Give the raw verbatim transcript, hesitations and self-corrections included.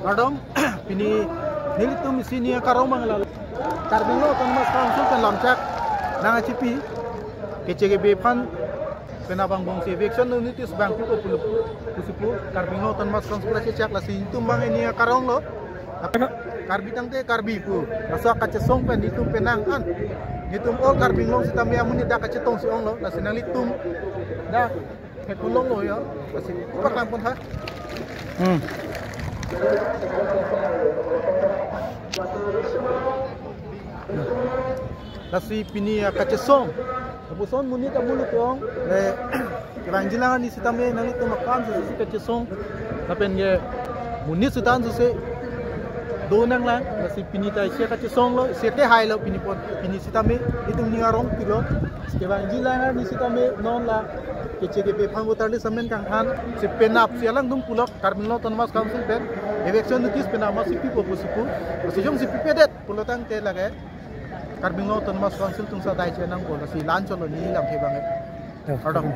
Kardom, pini nelitum isi ning akarong abang la Karbi Anglong Autonomous Council pen lamchak nangkachipi, kechegebe aphan penap angbong si eviction notice abang pipo pulo pusi pu Karbi Anglong Autonomous Council kachechak, lasi itum abang ning akarong lo. Karbi tangte Karbi pu, laso kachesong pen itum penang an. Itum all Karbi Anglong sitame amonit dak kachetong si onglo, lasi nanglitum dak hekun longlo ya, lasi kupak lang pon tha. Hmm. Lasi pini akachesong, lapuson monit amonit ong le, kevangjilang arni sitame nanglitum akan susi kachesong, lapen ke monit sita an susi do nanglang, lasi pini ta isi kachesong lo, isi te hai lo pini pon, pini sitame itum ning arong pilo, kevangjilang arni sitame non la kechegebe aphan voter list amen kangthan si penap si alangtum pulo Karbi Anglong Autonomous Council pen eviction notice penap masi pipo pusi pu, lasi jongsi pipedet pulo tangte lake Karbi Anglong Autonomous Council atum sa dai chenang pulo, lasi la-an chotlo neli lamthe abang. Ya, kardom.